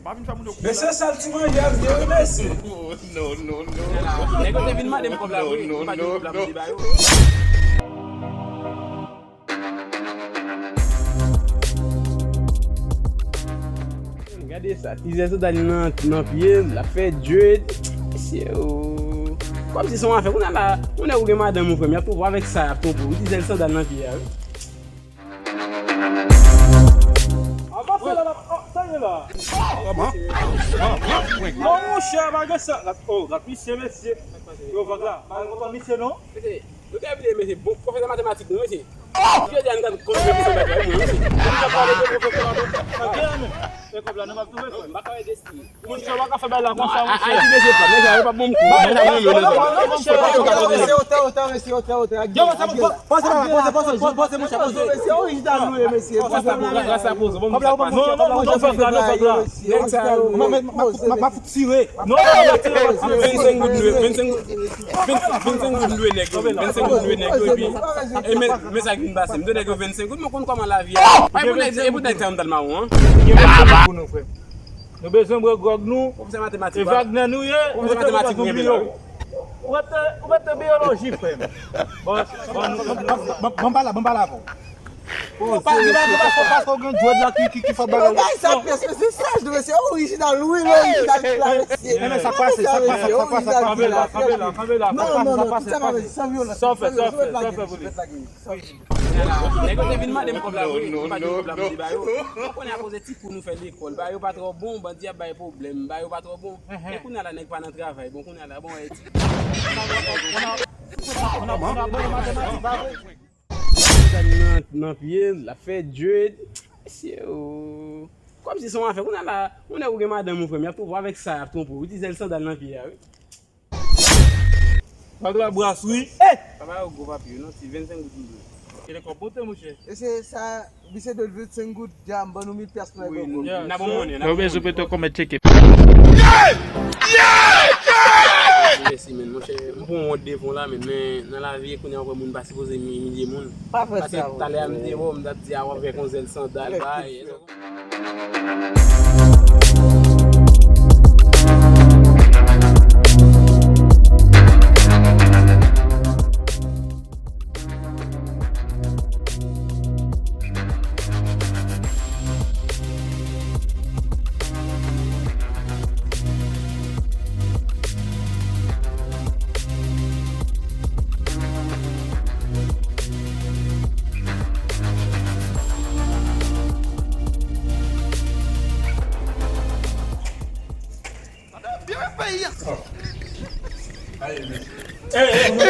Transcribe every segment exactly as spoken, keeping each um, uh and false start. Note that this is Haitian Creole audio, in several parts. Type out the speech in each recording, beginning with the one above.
Men se sèl ti manje a m gen wi, mesye. Nèg yo te vin mande m kòb la vre, m pa di kòb la pou li ba yo. Gade sa, tizè sandal nan, nan pye l, l ap fè dread. Mesye, oh. Kòmsi se yon afè, kounye a la, kounye a ou gen madanm ou frè m, y ap twonpe w avèk sa, y ap twonpe w. Tizè sandal nan pye a, wi. Avanse la, la, oh, sa ye la. Kòman? Non, monchè, pa gen sa. Gad, oh, gad misye, mesye. Yo, vag la. Pa gen kontan misye, non? Mesye, nou te vle, mesye, bon pwofesè matematik nou, mesye. Jodi a, nou gad konn pwofesè bagay, mwen, mesye. Nou ka pale de pwofesè la, bon. Sa gen la, men. E kòb la, nou va twouve, frè. M pa ka rete si. Monchè, w pa ka fè bagay la konsa, monchè. Ayiti bezwen fè, nèg sa yo pa bon kou. Yo, sa, poze, poze, poze, monchè, poze. Rasta poze, bon, non, non, non, fè la, non, fè la. Nèg sa yo. M ap tire. Non, non, non, tire, tire. Vennsenk goud lwe, vennsenk goud, vennsenk goud lwe nèg yo, vennsenk goud lwe nèg yo, epi, e men, men sa ki vin pase, m te nèg yo vennsenk goud, mwen konn kòman lavi a. E pou nèg, e pou nèg sa yo m t al mawon, an. Gen pwoblèm pou nou, frè. Nou bezwen bwè gwòg nou. Pwofesè matematik, e Wagner nou ye, pwofesè matematik, mwen renmen la, wi. Ou mete, ou mete biyoloji, frè m. Bon, bon, nou, bon, bon, bon, pa la, bon, pa la, bon. Ou pa, ou pa, ou pa, ou pa, ou gen dwèt la ki, ki, ki fè bagay. Bagay sa, pyès, mesye, saj nou, mesye, orijinal, wi, men orijinal ki la, mesye. Men, men, sa k pase, sa k pase, sa k pase, sa k pase. Kanpe la, kanpe la, kanpe la. Non, non, non, tout sa pa, san vyolans, san vyolans, san vyolans, san vyolans, san vyolans. Nèg yo te vin mande m kòb la vre, m pa di kòb la pou li ba yo. Ou konnen akoz de ti kou nou fè lekòl, ba yo pa twò bon, bandi ap bay pwoblèm, ba yo pa twò bon. Men kounye a la nèg pa nan travay, bon kounye a la, bon, e ti. Nan, nan pye l, l ap fè dread. Mesye, oh. Kòmsi se yon afè, kounye a la, kounye a ou gen madanm ou frè m, y ap twonpe w avèk sa, y ap twonpe w. Tizè sandal nan pye a, wi. Fatra bras wi. Sa pa yo gwo papye non, se vennsenk goud m dwe. E lè kòb pote monchè. E se sa, misye dwe vennsenk goud dja, m ban nou mil pyas pou nèg yo. Wi, n a bon monnen. Yo bezwen pete kòmèt tcheke. Mèsi men monchè, m pran wont devan w la men, men nan lavi kounye a w wè moun pa sipoze imilye moun. Pa fè sa. Paske talè a m te wè w, m t ap di a w ap fè konzèl sandal bay.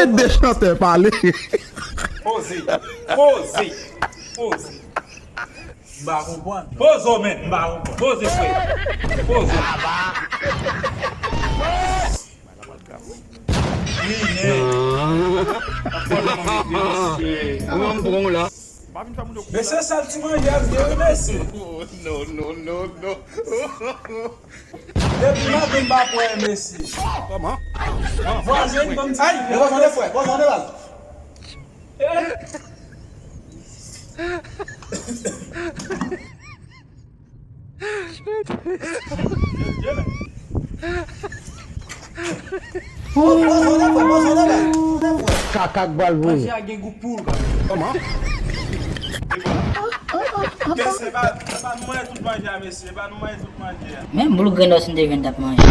Ede chantè pale. Poze, poze, poze. M pa konprann. Poze w, men, m pa konprann. Poze, frè. Poze. Mwen m pran w la. Men se sèl ti manje a m gen wi mesye. Non, non, non, non. Depi maten m pa pran mesye. Kòman? Vwazen ban m ti. Ay, vwazen de frè, vwazen de baz. Kaka k bal voye. Manje a gen gou poul. Kòman? Mesye, pa, pa nou manje tout manje a, mesye. Pa nou manje tout manje a. Men boul grenn òs m te jwenn t ap manje.